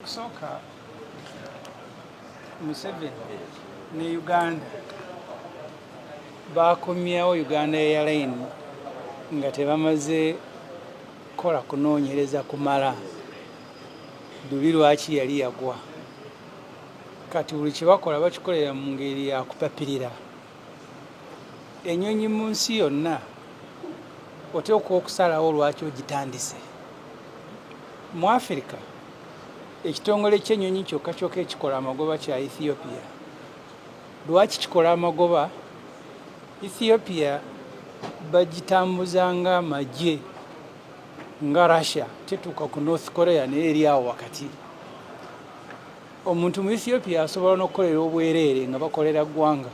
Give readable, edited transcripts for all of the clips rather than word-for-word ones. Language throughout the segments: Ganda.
Okusooka, Museveni ne Uganda bakomyawo Uganda Airline nga tebamaze kukola kunoonyereza kumala luli lwaki yali yagwa. Kati buli kye bakola bakikolera mu ngeri ya kupapirira. Ennyonyi mu nsi yonna oteekwa okusalawo lwaki ogitandise. Mu Afirika ekitongole ky'ennyonyi kyokka kyokka ekikola amagoba kya Ethiopia. Lwaki kikola amagoba? Ethiopia bagitambuza nga magye nga Russia, tetuuka ku North Korea naye eri awo wakati. Omuntu mu Ethiopia asobola n'okukolera obwereere nga bakolera ggwanga.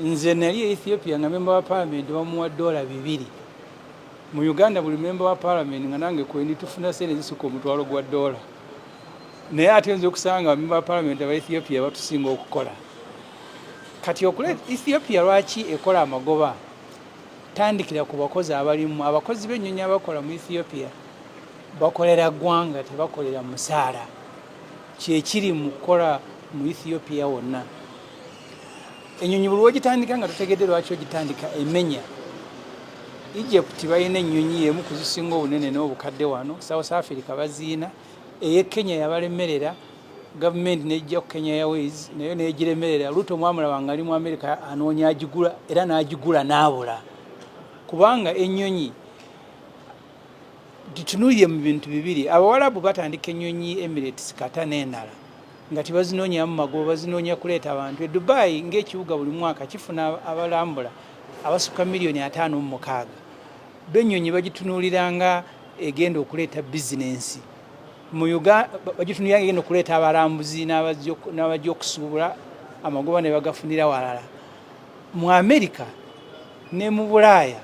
Nze nali e Ethiopia nga memba wa parliament bamuwa $2. Mu Uganda buli memba wa parliament nga nange kwendi tufuna sente zisukka $1,000. Naye ate nze okusanga bamemba wa parliament aba Ethiopia batusinga okukola. Kati okule Ethiopia lwaki ekola amagoba? Tandikira ku bakozi abalimu. Abakozi b'ennyonyi abakola mu Ethiopia bakolera ggwanga, tebakolera musaala. Kyekiri mu kukola mu Ethiopia wonna. Ennyonyi buli lw'ogitandika nga totegedde lwaki ogitandika emenya. Egypt balina ennyonyi emu ku zisinga obunene n'obukadde wano, South Africa baziina, ey'e Kenya yabalemerera, gavumenti n'ejja ku Kenya Airways nayo n'egiremerera. Ruto mwamulaba nga ali mu America anoonya agigula era n'agigula n'abula. Kubanga ennyonyi tutunuulire mu bintu bibiri. Abawalabu batandika ennyonyi Emirates, Qatar n'endala nga tebazinoonyamu magoba, bazinoonya kuleeta abantu. E Dubai ng'ekibuga buli mwaka kifuna abalambula abasukka miliyoni 56. Bo ennyonyi bagitunuulira nga egenda okuleeta bizinensi. Mu Uganda bagitunuulira nga egenda okuleeta abalambuzi n'abajja okusuubula, amagoba ne bagafunira walala. Mu Amerika ne mu Bulaaya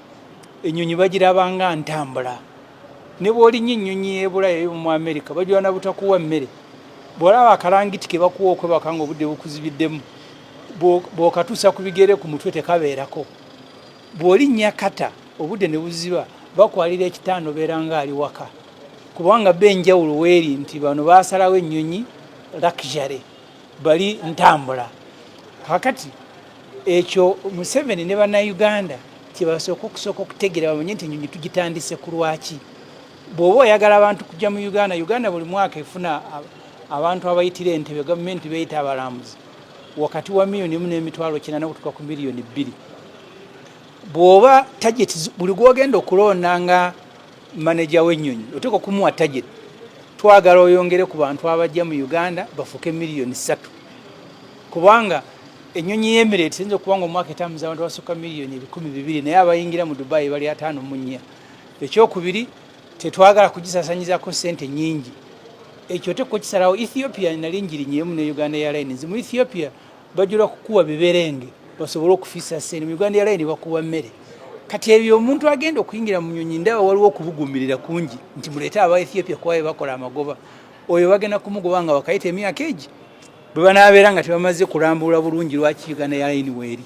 ennyonyi bagiraba nga ntambula. Ne bw'olinnya ennyonyi y'e Bulaaya eyo mu Amerika bajula na butakuwa mmere. Bw'olaba akalangiti ke bakuwa okwebaka ng'obudde bukuzibiddemu, bw'okatuusa ku bigere ku mutwe tekabeerako. Bw'olinnya kata obudde ne buziba bakwalira ekitanda obeera ng'ali waka. Kubanga bo enjawulo weeri nti bano baasalawo ennyonyi luxury, bali ntambula. Kaakati ekyo Museveni ne bannayuganda kye basooka okusooka okutegeera bamanye nti ennyonyi tugitandise ku lwaki. Bw'oba oyagala abantu kujja mu Uganda, Uganda buli mwaka efuna abantu abayitira entebe gavumenti beeyita abalambuzi wakati wa 1,800,000 okutuuka ku miliyoni 2. Bw'oba target buli gw'ogenda okulonda nga maneja w'ennyonyi oteekwa okumuwa target. Twagala oyongere ku bantu abajja mu Uganda bafuuke miliyoni 3. Kubanga ennyonyi y'Emirates eyinza okuba nga omwaka etambuza abantu abasukka miliyoni 200,000 naye abayingira mu Dubai bali 54. Ekyokubiri, tetwagala kugisaasaanyizaako ssente nnyingi. Ekyo oteekwa okukisalawo. Ethiopia nali ngirinnyeemu ne Uganda Airlines. Mu Ethiopia bajula kukuwa biberenge basobole okufiisa ssente. Mu Uganda Airlines bakuwa mmere. Kati ebyo omuntu agenda okuyingira mu nnyonyi ndaba waliwo okubuguumirira kungi nti muleete aba Ethiopia kuba be bakola amagoba. Oyo bagenda kumugoba nga wakayita emyaka egi bwe banaabeera nga tebamaze kulambulula bulungi lwaki Uganda Airlines weeri.